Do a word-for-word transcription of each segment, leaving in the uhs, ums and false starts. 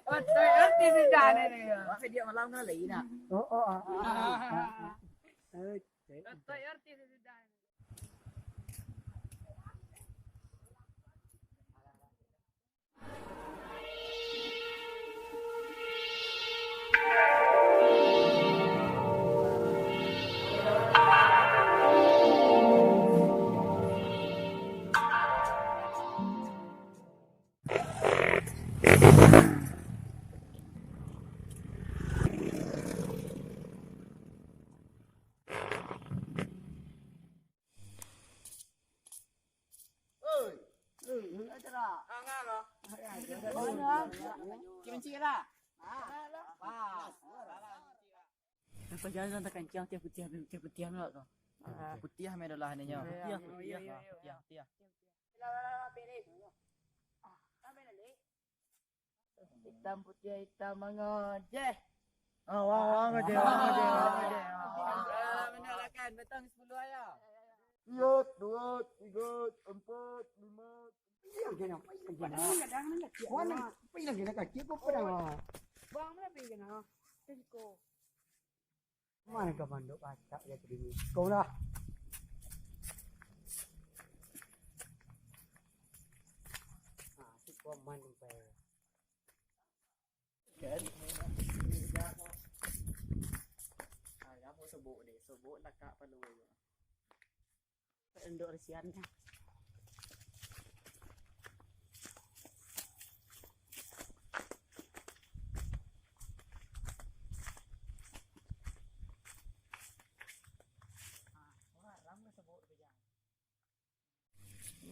Otak artis sudah ni. Wak video malam kan lain nak. Oh, oh, ah, ah, ah, ah. Otak artis sudah ni. Oi. Oi, oi, aja lah. Ah, enggak, enggak. Mana? Cium cik lah. Ah, pas. Apa jalan tak kancang, tiap putiah, tiap putiah nak tu. Ah. Putiah meh dolah ni nyo. Iya, iya, iya, iya. Putiah, putiah. Lah, lah, lah, pilih. Ah, ambil lagi. Hitam putiah hitam mangajeh. Ah, wah, wah, ngajeh, wah, ngajeh, wah, ngajeh. Ah, benar lah kan, batang sepuluh ayah. Lihat, dua, tiga, empat, lima. Iya, kena, iya, kena. Mana? Apa yang kena kaki? Apa pedang? Bang, mana pergi kena? Siko. Mano ka mandok pacak jo tadi ni? Kau lah. Ah, si Koman tu, Pak. Kan? Ah, kamu sobok deh, sobok lakak palu. Induk risian kan.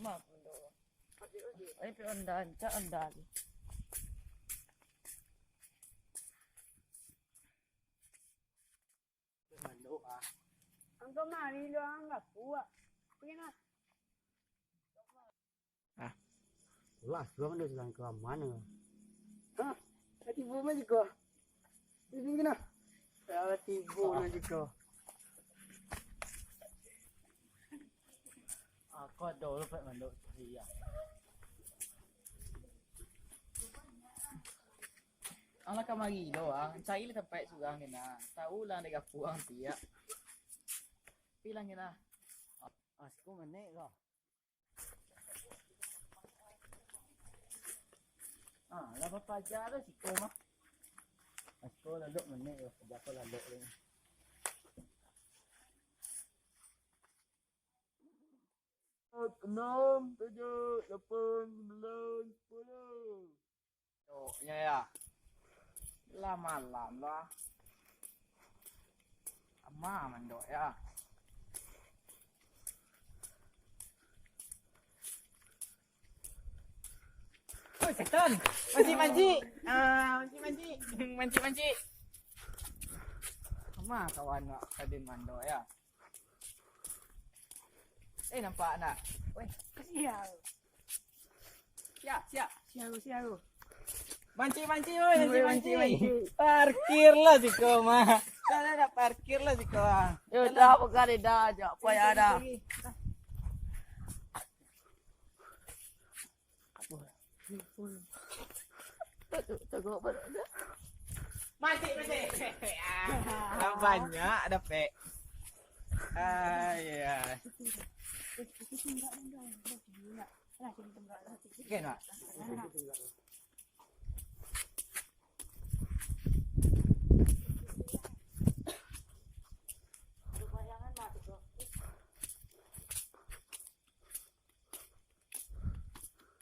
Mak pun tu. Eh, pi onda, ancak onda tu. Mandok, ah. Angka mari lo, angka puak. Pergi nah. Ah. Lah, suang dah sudah ke mana? Hah? Tibo mah jiko. Tibo kena. Ya, tibo mah jiko. Aku ada orang pek mandok. Iya. Alah kamari lo, ah. Cari lah tampek surang ni nah. Tahu lah ada gapuang tiak. Pilang ni nah. Ah, siko menek ko. Ah, lah bapaja lo siko mah. Ah, siko lalok menek ko. Paja ko lalok lo. Enam, tujuh, lapan, sembilan, sepuluh. Mandoknyo ya. Lah malam lah. Lama mandok ya. Oi, setan. Mancik, mancik. Ah, mancik, mancik. Mancik, mancik. Lama kawan wak tadi mandok ya. Eh, nampak nak? Weh, sial. Siap, siap. Sial, sial. Mancing, mancing, oi, mancing, mancing. Parkir lah siko mah. Dah, dah, dah, parkir lah siko mah. Yo, dah, bukan dah, ajak apa ya dah. Mancing, mancing. Ah, banyak dapek. Ah, iya. Oke, nak.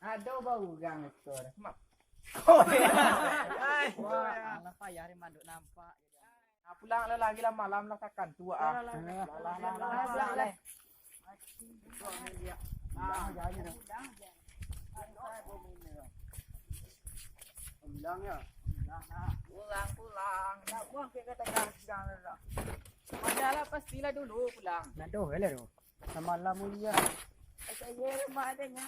Ado baurang ekor. Mak. Ai, wah, alah payah ni mandok nampak. Ah, pulang lah, lagi lah malam lah, takan tu ah. Lah, lah, lah. Lah, lah, lah, lah, lah, lah. Pulang ya. Pulang, pulang. Nak buang ke kata jangan pulang lah. Padahal pastilah dulu pulang. Nak doh lah tu. Samalam mulia. Saya rumah adanya.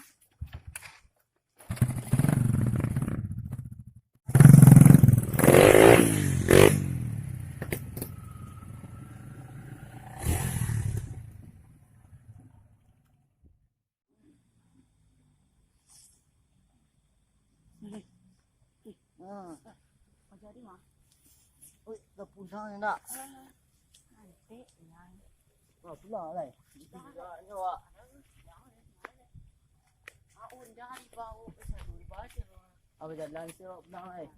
Ha. Kau jadi mah. Oi, dah pulang ni nak. Nanti pulang. Wah, pulang lah. Tidak nyo, Wak. Aku dah dibawa ke sana, dibawa ke sana. Apa jalan sih, Wak, pulang lah.